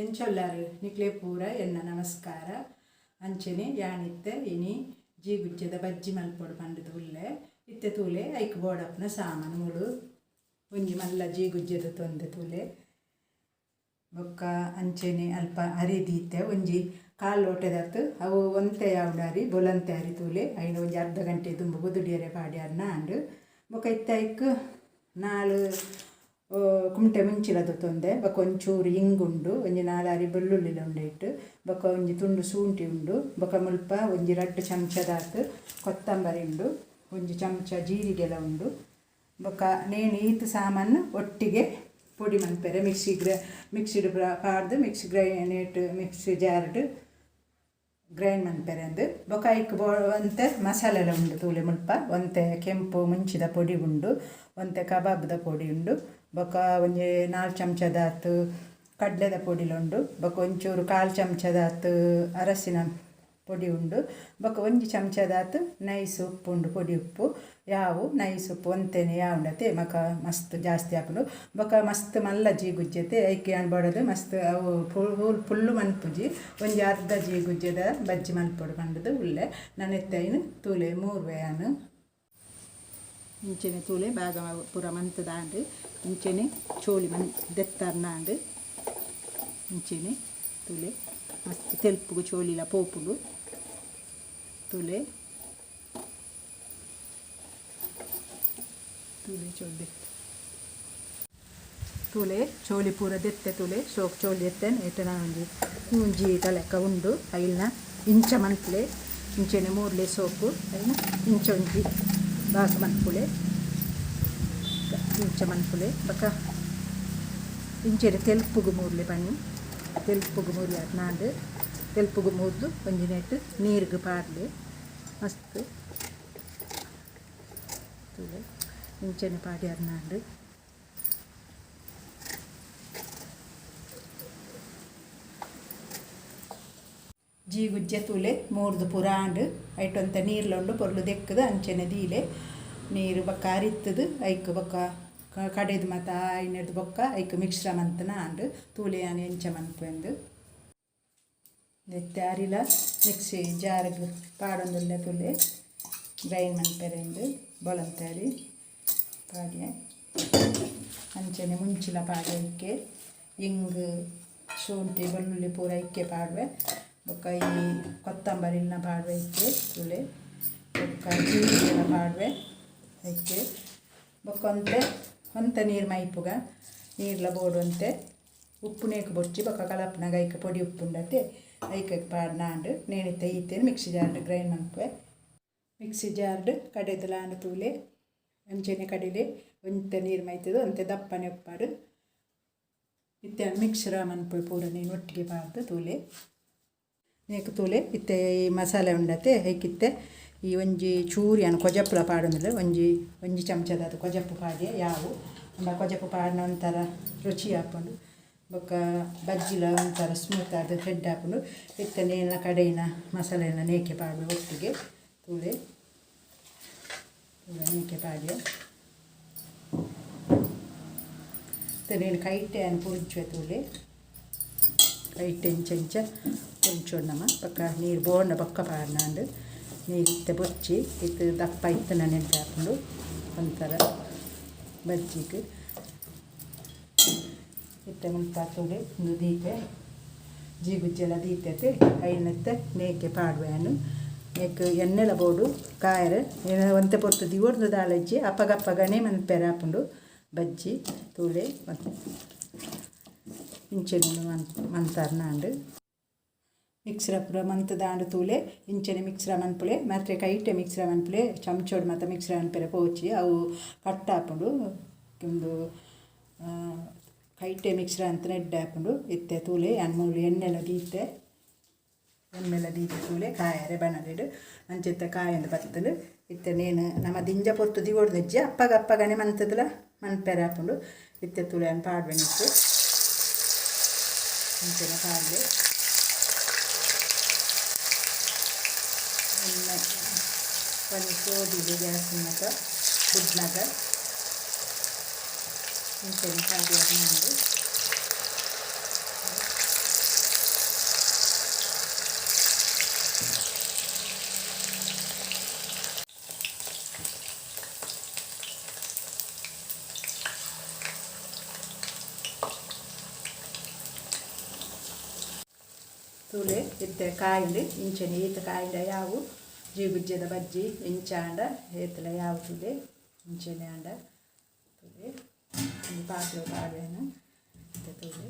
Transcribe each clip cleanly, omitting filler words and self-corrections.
ಎಂಚೊಲ್ಲಾರು ನಿಕ್ಲೆ ಪೂರ ಎನ್ನ ನಮಸ್ಕಾರ. ಅಂಚನೆ ಯಾನಿತ್ತೆ ಇನಿ ಜೀಗುಜ್ಜೆದ ಬಜ್ಜಿ ಮಲ್ಪೊಡು ಪಂಡುದು ಉಲ್ಲೆ. ಇತ್ತೆ ತೂಲೆ ಐಕ್ ಬೋಡಪ್ಪನ ಸಾಮಾನು. ಮೂಲು ಒಂಜಿ ಮಲ್ಲ ಜೀಗುಜ್ಜೆದ ತೊಂದೆ ತೂಲೆ. ಬೊಕ್ಕ ಅಂಚನೆ ಅಲ್ಪ ಅರಿ ದೀತೆ ಒಂಜಿ ಕಾಲ್ ಲೋಟೆದತ್ತು. ಅವು ಒಂತೆ ಯಾವುಂಡು ಅರಿ, ಬೊಲಂತೆ ಅರಿ ತೂಲೆ. ಐನ ಒಂಜಿ ಅರ್ಧ ಗಂಟೆ ದುಂಬು ಬುದುಡಿಯರೆ ಪಾಡ್ಯಾರ್ನ ಆಂಡ್. ಬೊಕ್ಕ ಇತ್ತೆ ಐಕ್ ನಾಲ್ ಕುಮಟೆ ಮುಂಚಿಲ ದೊತೊಂದೆ. ಬೊಕ್ಕ ಒಂಚೂರು ಇಂಗುಂಡು, ಒಂಜಿ ನಾಲ್ ಅರಿ ಬೆಳ್ಳುಳ್ಳಿಲ ಉಂಡು ಇಟ್ಟು. ಬೊಕ್ಕ ಒಂಜಿ ತುಂಡು ಶುಂಠಿ ಉಂಡು. ಬೊಕ್ಕ ಮುಲ್ಪ ಒಂಜಿ ರಡ್ಡ್ ಚಮಚದಾತ್ ಕೊತ್ತಂಬರಿ ಉಂಡು, ಒಂಜಿ ಚಮಚ ಜೀರಿಗೆಲ ಉಂಡು. ಬೊಕ್ಕ ನೇನು ಈತ್ ಸಾಮಾನು ಒಟ್ಟಿಗೆ ಪೊಡಿ ಮನ್ಪೆರೆ ಮಿಕ್ಸಿ ಮಿಕ್ಸಿಡ್ ಪಾಡ್ದು ಮಿಕ್ಸಿ ಗ್ರೈನೇಟ್ ಮಿಕ್ಸಿ ಜಾರ್ಡ್ ಗ್ರೈಂಡ್ ಮನ್ಪೆರೆ ಅಂದ್. ಬೊಕ್ಕ ಐಕ್ ಒಂತೆ ಮಸಾಲೆಲ ಉಂಡು ತೂಲೆ. ಮುಲ್ಪ ಒಂತೆ ಕೆಂಪು ಮುಂಚಿದ ಪೊಡಿ ಉಂಡು, ಒಂತೆ ಕಬಾಬ್ದ ಪೊಡಿ ಉಂಡು. ಬೊಕ್ಕ ಒಂಜಿ ನಾಲ್ ಚಮಚದಾತ್ ಕಡಲೆದ ಪೊಡಿಲ ಉಂಡು. ಬೊಕ್ಕ ಒಂಚೂರು ಕಾಲು ಚಮಚದಾತ್ ಅರಸಿನ ಪೊಡಿ ಉಂಡು. ಬೊಕ್ಕ ಒಂಜಿ ಚಮಚದಾತ್ ನೈಸ್ ಉಪ್ಪು ಉಂಡು, ಪೊಡಿ ಉಪ್ಪು ಯಾವು. ನೈಸ್ ಉಪ್ಪು ಒಂತೆನೆ ಯಾವುಂಡತೆ, ಮಕ ಮಸ್ತ್ ಜಾಸ್ತಿ ಆಪುಂಡು. ಬೊಕ್ಕ ಮಸ್ತ್ ಮಲ್ಲ ಜೀಗುಜ್ಜೆತೆ, ಐಕ್ ಯಾನ್ ಬೋಡಾದ್ ಮಸ್ತ್ ಅವು ಫುಲ್ ಫುಲ್ಲು ಮನ್ಪುಜಿ, ಒಂಜಿ ಅರ್ಧ ಜೀಗುಜ್ಜೆದ ಬಜ್ಜಿ ಮನ್ಪೊಡು ಪಂಡುದು ಉಲ್ಲೆ. ನನ ಇತ್ತೆ ಐನ್ ತೂಲೆ ಮೂರ್ವೆ ಯಾನ್. ಇಂಚೆನೆ ತೂಲೆ, ಬಾಗ ಪೂರ ಮಂತುದಾಂಡ್. ಇಂಚೆನೆ ಚೋಲಿ ಮನ್ ದೆತ್ತರ್ನಾಂಡ್. ಇಂಚೆನೆ ತೂಲೆ, ಮಸ್ತ್ ತೆಲ್ಪುಗು ಚೋಲಿಲ ಪೋಪುಂಡು ತೂಲೆ. ತೂಲೆ ಚೋಲಿ, ತೂಲೆ ಚೋಲಿ ಪೂರ ದೆತ್ತೆ ತೂಲೆ. ಸೋಕ್ ಚೋಲಿ ಎತ್ತೇನೆ. ಇತ್ತೆ ಒಂಜಿ ಒಂಜಿ ತಲೆಕ್ಕ ಉಂಡು. ಐಲ್ನ ಇಂಚ ಮನ್ಪುಲೆ. ಇಂಚೆನೆ ಮೂರ್ಲೆ ಸೋಕು. ಐನ ಇಂಚ ಒಂಜಿ ಭಾಗ ಮನ್ಪುಲೆ, ಇಂಚ ಮನ್ಪುಲೆ. ಬೊಕ ಇಂಚೆನೆ ತೆಲ್ಪುಗು ಮೂರ್ಲೆ ಪನ್ನಿ. ತೆಲ್ಪುಗು ಮೂರ್ಲೆ ನಾಂಡ್. ತೆಲ್ಪುಗು ಮೂರ್ದು ಒಂಜಿ ನೆಟ್ ನೀರ್ಗ್ ಪಾಡ್ಲೆ. ಮಸ್ತ್ ತೂಲೆ, ಇಂಚೆನೆ ಪಾಡ್ಯಾರ್ ನಾಂಡ್. ಜೀಗುಜ್ಜೆ ತೂಲೆ, ಮೂರ್ದು ಪೂರ ಆಂಡ್. ಐಟ್ ಒಂತೆ ನೀರ್ಲ ಉಂಡು. ಪೊರ್ಲು ದೆಕ್ಕುದು ಅಂಚೆನೆ ದೀಲೆ. ನೀರು ಬೊಕ್ಕ ಅರಿತ್ತುದು ಐಕ್ ಬೊಕ್ಕ ಕಡೆದು ಮಾತ ಆಯಿನೆಡ್ದ್ ಬೊಕ್ಕ ಐಕ್ ಮಿಶ್ರ ಮಂತುನ ಆಂಡ್. ತೂಲೆ ಯಾನ್ ಎಂಚ ಮನ್ಪುವೆಂದು. ಇತ್ತೆ ಅರಿಲ ಮಿಕ್ಸಿ ಜಾರ್ಗ್ ಪಾಡೊಂದುಲ್ಲೆ ತೂಲೆ, ಗ್ರೈಂಡ್ ಮನ್ಪೆರೆಂದು. ಬೊಲಂತೆ ಅರಿ ಪಾಡ್ಯೆ. ಅಂಚನೆ ಮುಂಚಿಲ ಪಾಡ್ಯೆ ಐಕೆ. ಇಂಗ್, ಶುಂಠಿ, ಬೆಳ್ಳುಳ್ಳಿ ಪೂರ ಐಕೆ ಪಾಡುವೆ. ಬೊಕ್ಕ ಈ ಕೊತ್ತಂಬರಿನ ಪಾಡುವೆ ಐಕೆ ತೂಲೆ. ಬೊಕ್ಕ ಜೀರಿಗೆಲ ಪಾಡುವೆ ಐಕೆ. ಬೊಕ್ಕ ಒಂತೆ ಒಂತೆ ನೀರು ಮೈಪುಗ. ನೀರ್ಲ ಬೋಡು ಒಂತೆ. ಉಪ್ಪು ನೇಕ್ ಬೊರ್ಚಿ. ಬೊಕ್ಕ ಕಲಪುನಗ ಐಕ್ ಪೊಡಿ ಉಪ್ಪುಂಡತೆ, ಐಕ್ ಪಾಡ್ನಾಂಡ್. ನೇಣಿತ ಈತೆನ್ ಮಿಕ್ಸಿ ಜಾರ್ಡ್ ಗ್ರೈಂಡ್ ಮನ್ಪುವೆ. ಮಿಕ್ಸಿ ಜಾರ್ಡ್ ಕಡೆದಲಾಂಡ್ ತೂಲೆ. ಅಂಚನೆ ಕಡಿಲೆ. ಒಂತೆ ನೀರು ಮೈತುದು ಒಂತೆ ದಪ್ಪನೆ ಉಪ್ಪಾಡು. ಇತ್ತೆ ಮಿಕ್ಸರ್ ಮನ್ಪುವೆ ಪೂರ ನೀನು ಒಟ್ಟಿಗೆ ಪಾಡ್ದು ತೂಲೆ. ನೇಕ್ ತೂಲೆ, ಇತ್ತೆ ಈ ಮಸಾಲೆ ಉಂಡತೆ, ಐಕಿತ್ತೆ ಈ ಒಂಜಿ ಚೂರು ಯಾನ್ ಕೊಜಪ್ಪುಲ ಪಾಡೊಂದುಲ್ಲೆ. ಒಂಜಿ ಒಂಜಿ ಚಮಚದಾತ್ ಕೊಜಪ್ಪು ಪಾಡ್ಯೆ ಯಾವು. ಅಂಡ ಕೊಜಪ್ಪು ಪಾಡ್ನ ಒಂಥರ ರುಚಿ ಆಪುಂಡು. ಬೊಕ್ಕ ಬಜ್ಜಿಲ ಒಂಥರ ಸ್ಮೂತ್ ಆದ್ ಎಡ್ಡೆ ಆಪುಂಡು. ಇತ್ತೆ ನೇನ ಕಡೆಯಿನ ಮಸಾಲೆನ ನೇಕೆ ಪಾಡುವೆ ಒಟ್ಟಿಗೆ ತೂಲೆ. ಪೂರ ನೇಕೆ ಪಾಡ್ಯೆ. ಇತ್ತೆ ನೇನು ಕೈಟೆ ಯಾನ್ ಪುರ್ಜುವೆ ತೂಲೆ. ಕೈಟೆ ಇಂಚ ಇಂಚ ಪುರ್ಜೊಡು ನಮ. ಬೊಕ್ಕ ನೀರು ಬೋಂಡ ಬೊಕ್ಕ ಪಾಡ್ನಾಂಡ್. ನೀರು ಇತ್ತೆ ಬೊರ್ಚಿ. ಇತ್ತೆ ದಪ್ಪ ಇತ್ತುಂಡ ಎಡ್ಡೆ ಆಪುಂಡು ಒಂಥರ ಬಜ್ಜಿಗ್. ಇತ್ತೆ ಮುಲ್ಪ ತೂಲೆ, ಉಂದು ದೀತೆ, ಜೀಗುಜ್ಜೆಲ ದೀತೆತೆ. ಐನ್ ಇತ್ತೆ ನೇಕೆ ಪಾಡುವೆ ಯಾನ್. ನೆಕ್ ಎಣ್ಣೆಲ ಬೋಡು ಕಾಯೆರೆ. ಒಂತೆ ಪೊರ್ತು ದಿವೊಡ್ದು ದಾಲ ಇಜ್ಜಿ, ಅಪಗಪಗನೇ ಮನ್ಪೆರೆ ಆಪುಂಡು ಬಜ್ಜಿ. ತೂಲೆ, ಇಂಚೆನೆ ಮಂತಾರ್ನಾಂಡ್. ಮಿಕ್ಸ್ರ ಪೂರ ಮಂತುದಾಂಡ್ ತೂಲೆ. ಇಂಚೆನೆ ಮಿಕ್ಸ್ರ ಮನ್ಪುಲೆ. ಮಾತ್ರೆ ಕೈಟೆ ಮಿಕ್ಸ್ರ ಮನ್ಪುಲೆ. ಚಮಚೊಡು ಮಾತ ಮಿಕ್ಸ್ರ ಮನ್ಪೆರೆ ಪೋಚಿ, ಅವು ಕಟ್ ಆಪುಂಡು. ಉಂದು ಕೈಟೆ ಮಿಕ್ಸ್ರ ಅಂತ್ನೆ ಎಡ್ಡೆ ಆಪುಂಡು. ಇತ್ತೆ ತೂಲೆ, ಯಾನ್ ಮೂಲು ಎಣ್ಣೆಲ ದೀತೆ. ಎಣ್ಣೆಲ ದೀತೆ ತೂಲೆ ಕಾಯೆರೆ ಬಣಲೆಡ್. ಅಂಚ ಇತ್ತೆ ಕಾಯೊಂದು ಬತ್ತುಂಡು. ಇತ್ತೆ ನೇನು ನಮ ದಿಂಜ ಪೊರ್ತು ದಿವೊಡ್ದಿಜ್ಜಿ, ಅಪ್ಪಗ ಅಪ್ಪಗನೆ ಮಂತುದುಲ ಮನ್ಪೆರೆ ಆಪುಂಡು. ಇತ್ತೆ ತೂಲೆ, ಯಾನ್ ಪಾಡುವೆ ನೆಕ್ಕ್. ಇಂಚನೆ ಪಾಡ್ಲೆ. ಎಣ್ಣೆ ಪನಿ ಸೋದಿಗೆ ಗ್ಯಾಸ್ ಮಾತ ಬುಡ್ನಗ ಇಂಚನೆ ಪಾಡ್ಯೆರ್ ಉಂಡು. ತೂಲೆ ಇತ್ತೆ ಕಾಯಿಂಡು ಇಂಚನೆ ಈತ ಕಾಯಿಂಡ ಯಾವು ಜೀಗುಜ್ಜೆದ ಬಜ್ಜಿ ಇಂಚಾಂಡ ಏತಲ ಯಾವು ತೂಲೆ ಇಂಚನೆ ಆಂಡ ತೂಲೆ ಒಂಜಿ ಪಾತ್ರೆ ಪಾಡ್ವೇನು ಇತ್ತೆ ತೂಲೆ.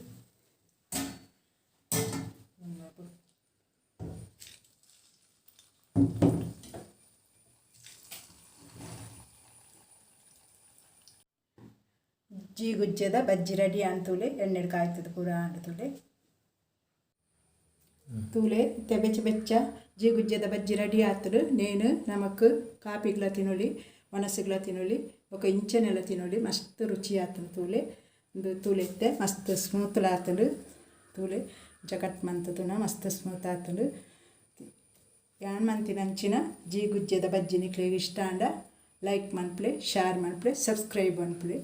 ಜೀಗುಜ್ಜೆದ ಬಜ್ಜಿ ರೆಡಿ ಆಂಡ್ ತೂಲೆ ಎಣ್ಣೆಡ್ ಕಾಯ್ತದ ಪೂರ ಆಂಡ್ ತೂಲೆ. ತೂಲೆ ಇತ್ತೆ ಬೆಚ್ಚ ಬೆಚ್ಚ ಜೀಗುಜ್ಜೆದ ಬಜ್ಜಿ ರೆಡಿ ಆತುಂಡು. ನೇನು ನಮಕ್ ಕಾಪಿಗ್ಲ ತಿನೊಲಿ, ಒಣಸುಗ್ಲ ತಿನೊಲಿ, ಬೊಕ ಇಂಚನೆಲ ತಿನೊಲಿ, ಮಸ್ತ್ ರುಚಿ ಆತುಂಡು ತೂಲೆ. ಉಂದು ತೂಲೆ ಇತ್ತೆ ಮಸ್ತ್ ಸ್ಮೂತ್ಲ ಆತುಂಡು ತೂಲೆ. ಇಂಚ ಕಟ್ ಮಂತುನ ಮಸ್ತ್ ಸ್ಮೂತ್ ಆತುಂಡು. ಯಾನ್ ಮಂತಿನಂಚಿನ ಜೀಗುಜ್ಜೆದ ಬಜ್ಜಿ ನಿಕ್ಲೆಗ್ ಇಷ್ಟ ಆಂಡ ಲೈಕ್ ಮನ್ಪುಲೆ, ಶೇರ್ ಮನ್ಪುಲೆ, ಸಬ್ಸ್ಕ್ರೈಬ್ ಮನ್ಪುಲೆ.